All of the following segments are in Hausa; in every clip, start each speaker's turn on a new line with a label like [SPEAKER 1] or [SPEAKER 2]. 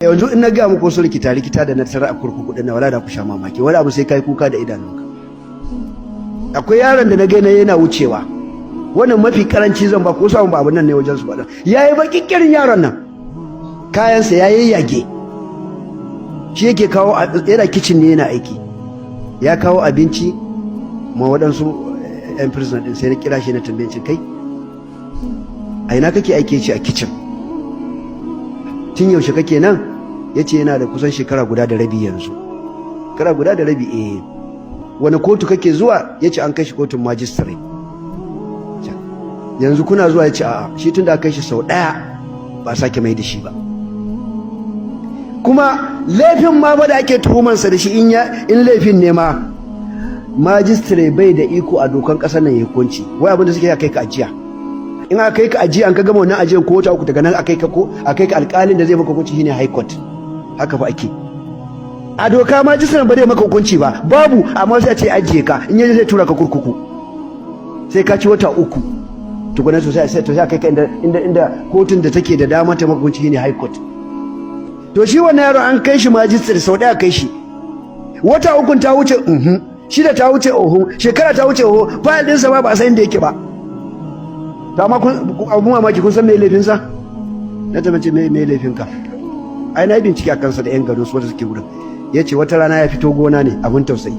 [SPEAKER 1] Yanzu in na ga muku wasu rikita rikita da na tara a kurkuku din na, wala da ku sha mamaki. Wani abu sai kai kuka da idanunka. Akwai yaron da na ga yana wucewa, wannan mafi karanci zan ba ko samun ba abun nan ne wajen su ba. Yayi baki kirin yaron nan, kayansa ya yayyage. Shi yake kawo, yana kitchen ne yana aiki, ya kawo abinci ma waɗansu 'yan prison din. Sai na kira shi, na tambaye shi, "Kai, a ina kake aiki?" Ce a kitchen. "Tun yaushe kake nan?" Ya ce yana da kusan shekara guda da rabi yanzu. Shekara guda da rabi, eh. "Wani kotu kake zuwa?" Ya ce an kai shi kotun magistrate. "Yanzu kuna zuwa?" Ya ce a'a, shi tun da aka kai shi sau ɗaya ba sake mai da shi ba. Kuma laifin ma ba da ake tuhumansa da shi, in laifin ne ma, magistrate bai da iko a dokan ƙasar nan ya hukunci. Wai abin da suke, kai ka ajiya. In aka kai ka ajiya, an ka gama wannan ajiyan ko wata 3, daga nan akai ka ko akai ka alƙalin da zai maka hukunci, shine high court. Haka fa ake a doka. Magistrate ba zai maka hukunci ba, babu, amma sai a ce ajiye ka. In yaje zai tura ka kurkuku, sai ka ci wata 3 tukuna. To sai to sai kai ka inda kotun da take da dama ta maka hukunci, shine high court. To shi wannan yaro an kai shi magistrate sau ɗaya, kai shi wata ukun ta wuce, 6 ta wuce, oho, shekara ta wuce, oho, fayil ɗinsa ma ba a san inda yake ba. To amma abun mamaki, kun san me laifinsa? Na tambace, Me laifinka?" Ai na yi bincike a kansa da yan garin su wanda suke wurin. Ya ce wata rana ya fito gona ne. Abun tausayi,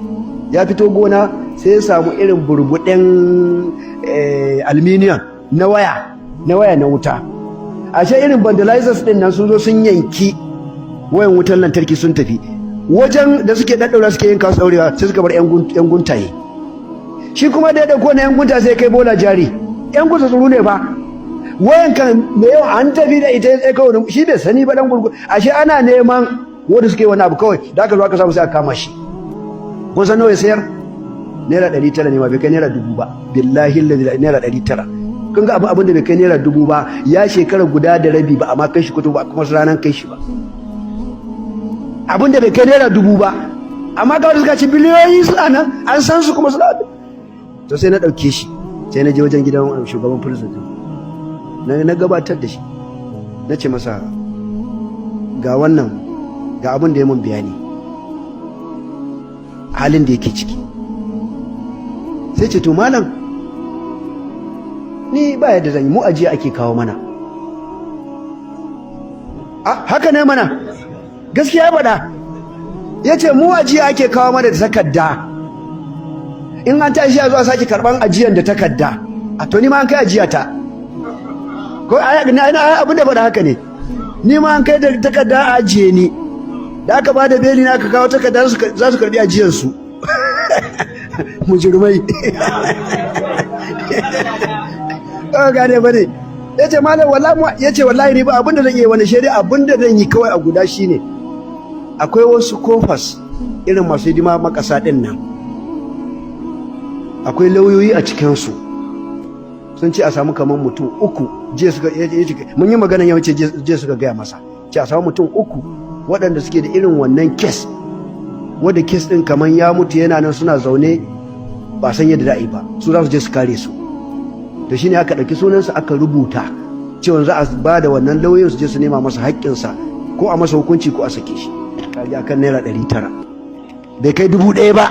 [SPEAKER 1] ya fito gona sai ya samu irin burbuɗin aluminium na waya na wuta. Ashe irin vandalizers din nan sun zo sun yanki wayan wutar lantarki, sun tafi wajen da suke daddaura, suke yin kasu daurewa, sai suka bar yan guntaye. Shi kuma da ya dauko na yan gunta sai kai bola jari. Yan gunta tsuru ne fa, wayan kan me yau an tafi da ita ya kawai, shi bai sani ba, dan gurgur. Ashe ana neman wanda suke wani abu kawai. Da aka zo aka samu, sai aka kama shi. Kun san nawa ya sayar? ₦900 ne ma, bai kai ₦1000 ba. Billahi allazi, ₦900. Kun ga abin da bai kai ₦1000 ba, ya shekara guda da rabi ba amma kai shi kutu ba, kuma ranar kai shi ba. Abin da bai kai ₦1000 ba, amma ga wanda suka ci biliyoyi suna nan, an san su kuma suna. To sai na ɗauke shi, sai na je wajen gidan shugaban prison din, na gabatar da shi. Na ce masa, "Ga wannan, ga abin da ya mun bayani, halin da yake ciki." Sai ce, "To malam, ni ba yadda zan yi, mu ajiya ake kawo mana." A haka ne mana, gaskiya ya faɗa. Ya ce mu ajiya ake kawo mana da takarda, in an tashi a zuwa sake karɓan ajiyan da takarda. A to ni ma an kai ajiya ta ko abin da faɗa haka ne. Ni ma an kai da takarda a ajiye ni. Da aka ba da beli na, aka kawo takarda, za su karɓi ajiyansu. Mujirmai ba gane ba ne. Ya ce, "Malam, wallahi," ya ce, "wallahi ni ba abin da zan iya wani shari'a. Abin da zan yi kawai a guda shine, akwai wasu corpers irin masu hidima makasa din nan, akwai lauyoyi a cikinsu. Sun ce a samu kamar mutum uku." Jiya suka mun yi magana, yau ce jiya suka gaya masa, ce a samu mutum uku waɗanda suke da irin wannan case, wanda case ɗin kamar ya mutu yana nan suna zaune, ba san yadda za a yi ba, su za su je su kare su. To shine aka ɗauki sunansa aka rubuta cewa za a ba da wannan lauyoyin su je su nema masa haƙƙinsa, ko a masa hukunci ko a sake shi. Kaji akan ₦900, bai kai 1000 ba.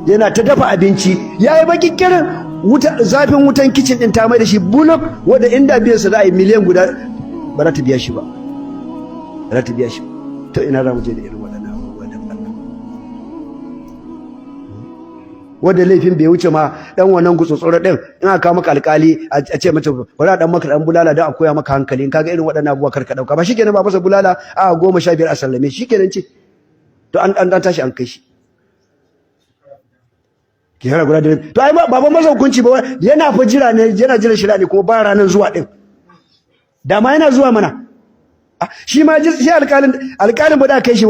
[SPEAKER 1] Yana ta dafa abinci, ya yi bakin kirin, wuta, zafin wutan kicin din ta mai da shi bulok, wanda inda biyan sa za a yi miliyan 1 ba za ta biya shi ba, ba za ta biya shi. To ina za mu je da irin waɗannan abubuwa da Allah, wanda laifin bai wuce ma dan wannan gutsotsoro din, in aka kawo maka alkali a ce mata bari a dan maka dan bulala dan a koya maka hankali, in kaga irin waɗannan abubuwa kar ka dauka ba. Shikenan, ba masa bulala a 15 a sallame, shikenan. Ce to an tashi an kai shi ke hara guda da. To ai ba masa hukunci ba, yana fa jira ne, yana jira shari'a ne, kuma ba ranan zuwa din. Da ma yana zuwa mana shi ma shi alƙalin ba da kai shi.